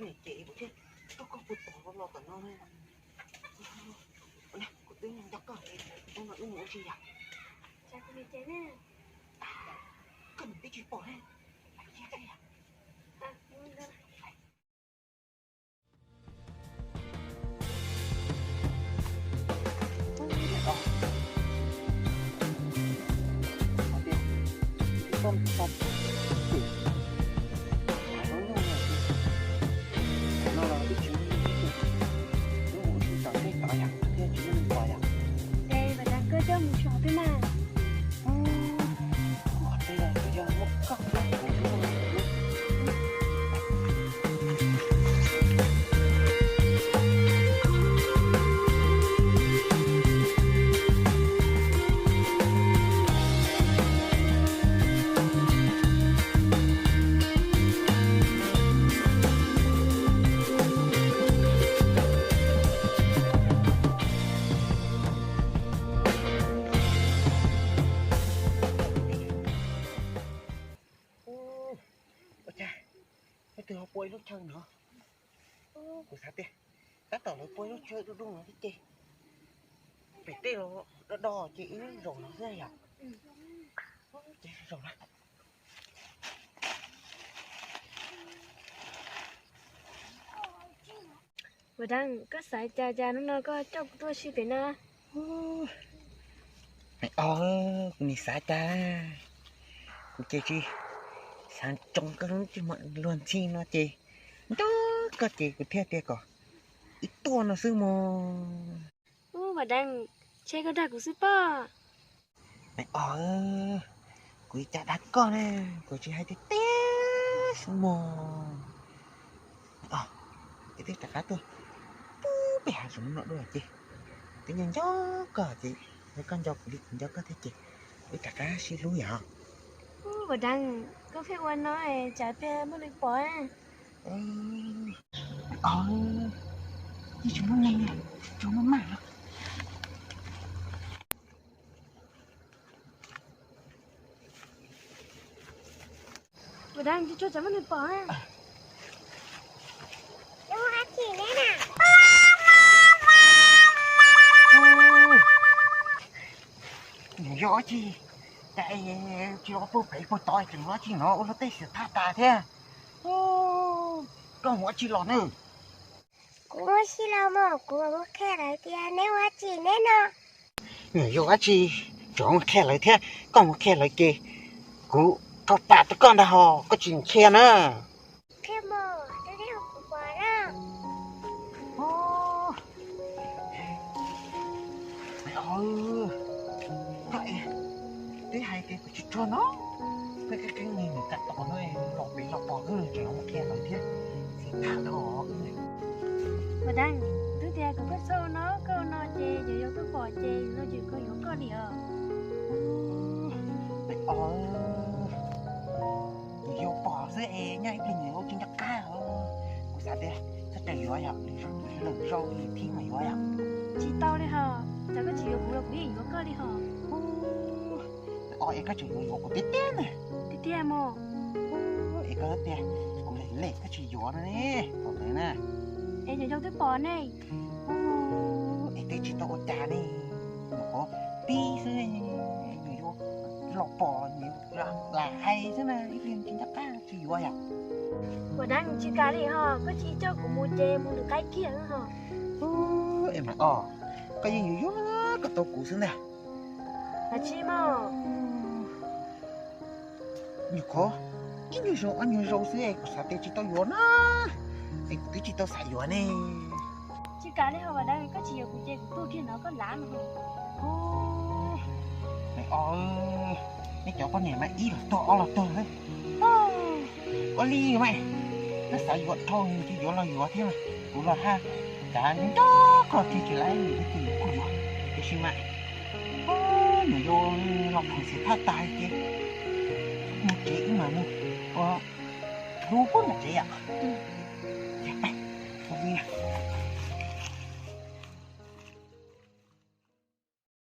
Niam ces kuv thiaj tuaj koj puag tom los tom no. Kuv twb nco koj, hnub no wb mus ua si yom. Koj niam twb tsis pom ne. Es Vam Dam, koj coj mus saum twb mas. Ua cas leej twg ho pua ib lub chaw no? Kuv xav tias tab tom lawv pua ib lub chaw dub dub no thiab ces pem tej los do do ces wb zaum no xwb yom. Ces zaum no. Vam Dam, koj xav cas cas hnub no koj coj kuv tuaj si pem no? Os, kuv nim xav cas, kuv ces tsis xav ntsoov koj lub tsis muaj luag ntxhi no ces nco koj ces kuv thiaj tias kom wb tuaj no xwb mog. Ub, Vam Dam, ntshe koj dag kuv xwb pob. Os, kuv ua cas dag koj ne, kuv tsis hais tiag tiag xwb mog. Os, es twb rov qab tuaj pub peb hav zoov no dua ces twb nco nco koj ces, yog koj nco kuv li kuv nco koj thiab ces wb rov qab sib hlub yom. Ub, Vam Dam, koj pheej ua no tsam pliag muaj neeg pom. Os, yeej tsis muaj neeg, tsuas muaj maj. Vam Dam, tsis tsuag tsam muaj neeg pom. Nws yog dab tsi? Cas tsis los puag pem puag tod tseem ua dab tsi no ua luag tej xwm thaj tas thiab? Koj mus ua dab tsi los nawb? Kuv ua si los mas kuv mus qhia lawv tias neb ua dab tsi neb no. Nws yog dab tsi, tseem mus qhia lawv thiab, koj mus qhia lawv ces kuv rho pam rau koj ntag hos, koj tsis qhia na. Qhia mas, kuv pom na. Koj es, twb hais tias kuv tsis tsuag no, peb qeeb qeeb ni nws kam tos no, los pem los pom wb tseem mus qhia lawv thiab, txiv tham lawv os wb. Vam Dam, twb tias kom koj txhob ua no, koj ua no ces yawg yau twb pom ces los ywm koj yuav koj li os. Os, yawg yau pom xwb es nyob ib pliag nws yuav tsis nco qab os. Kuv xav tias koj tseem yuav yom, lwm zaus li thib mas yuav yom. Tsis tau li hos, cas koj tsis yuav kuv los kuv yeej yuav koj li hos. Os, es koj tseem yuav yuav kuv tiag tiag na? Tiag tiag mas. Es koj tias kuv lem lem koj tsis yuav no ne, thaum ntawd na. Es yawg yau twb pom ne. Es twb tsis tau ua cas ne, nyuam qhuav pib xwb, yawg yau los pom nws lam hais xwb na, ib pliag tsis nco qab tsis yuav yom. Vam Dam, tsis kam li hos, koj tsis coj kuv mus ces mus nws qaib kiag hos. Es mas os, koj yeej yuav yuav kom tau kuv xwb ntag. Ab tsis mas, nyuam qhuav ib nyuag zaus ob nyuag zaus xwb es kuv xav tias tsis tau yuav na, es kuv twb tsis tau xav yuav ne. Tsis kam li hos Vam Dam, koj tsis yuav kuv ces kuv tuag kiag ntawd koj lav no. Os, neb cov poj niam mas ib los tuag ob los tuag xwb. Ua li mas, koj xav yuav dhau nws ces yuav los yuav thiab mas, kuv los haj kav nco koj kiag tsis laib nws thiab ces kuj yuav. Tiam sis mas, nyuam yau los phum xiam thaj tas ces mus tsev wb mam mus ua hlub pub nram tsev yom.